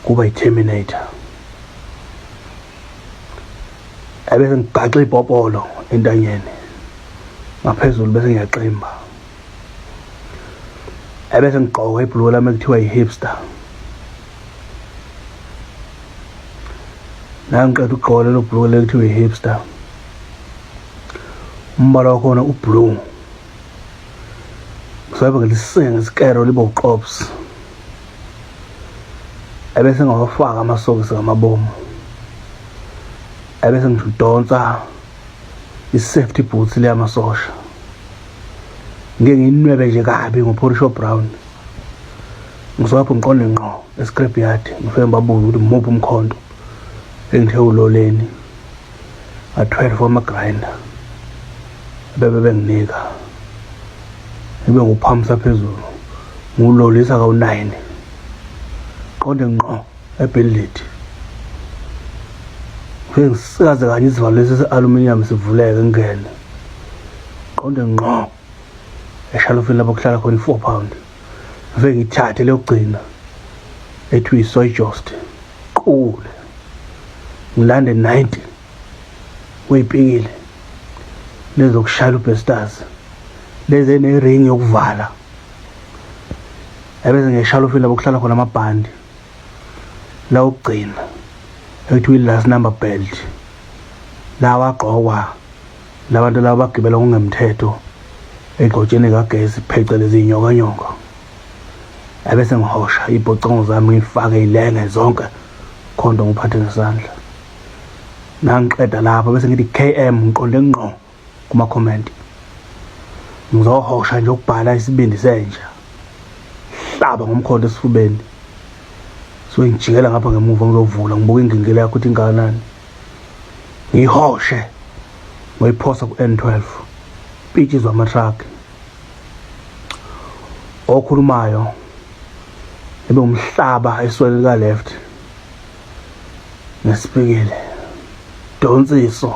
Kuba yi-terminator. Ebese ngigaxa ibhobholo entanyeni ngaphezulu bese ngiyaximba. Ebese ngigqoka ibhuluko lami ekuthiwa yi-hipster. Nangiqeda ukugqoka lelo bhuluko leli kuthiwa i-hipster. Umbala wakhona u-blue. Ngiswayipa ngilisinge ngesikero libe uqops. Ebese ngawafaka amasokisi ngamabomu. Ebese ngidonsa i-safety boots leyamasosha. Ngike ngiyinwebe nje kabi ngophorisho brown. Ngisuka ngiqonde ngqo e-scrap yard ngifike ngibabuze ukuthi muphi umkhonto engithe uloleni nga-12 wama-grinder bebe benginika ngibe nguphamisa phezulu ngiwulolisa kawu-9 qonde ngqo ebhilidi ngifike ngisikaze kanye isivalo lesi se-aluminium sivuleke ngingene qonde ngqo eshalofini lapho kuhlala khona i-4 pound ngifike ngithathe leyokugcina ethiwa i-soy jost qule ngilande 90 weyipikile lezokushayela ubestars lezi enering yokuvala ebese ngeshalofini lapho kuhlala khona amabhandi la okugcina ekuthiwa i-last number belt lawa agqokwa labantu laba bagibela ngokungemthetho egxotsheni kagesi phecelezi inyokanyoka ebese ngihosha ibhocongo zami ngifake ilenge zonke khonto ngiphathe ngesandla nangiqeda lapho bese ngithi KM ngiqonde ngqo kuma comment ngizohosha nje ukubhala isibindi senja hlaba ngomkhonto esifubeni so ngijikela ngapha ngemuva ngizovula ngibuka ingingila yakho ukuthi ingakanani ngihoshe ngoyiphosa ku-N12 pitshizwa ama-truck okhulumayo ebe umhlaba esweni lika left ngesipikile donsiso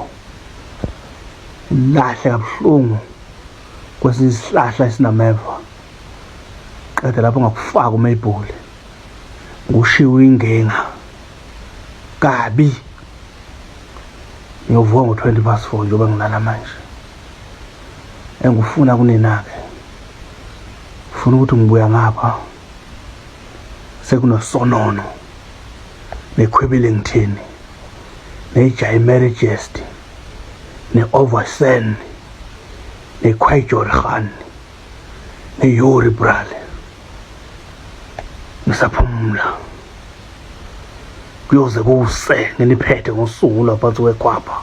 lahle kabuhlungu kwesinye isihlahla esinameva qeda lapho ngakufaka umayibhuli ngushiwe ingenga kabi ngiyovuka ngo-20 past 4 njengoba ngilala manje engufuna kunina-ke funa ukuthi ngibuya ngapha sekunosonono nekhwebile ngithini nejayimerigest ne-oversen nekhwayijorhan neyori brale ngisaphumula kuyoze kuse nginiphethe ngosuku lwaphansi kwekhwapha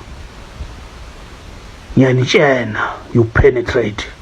ngiyanitshena you penetrate.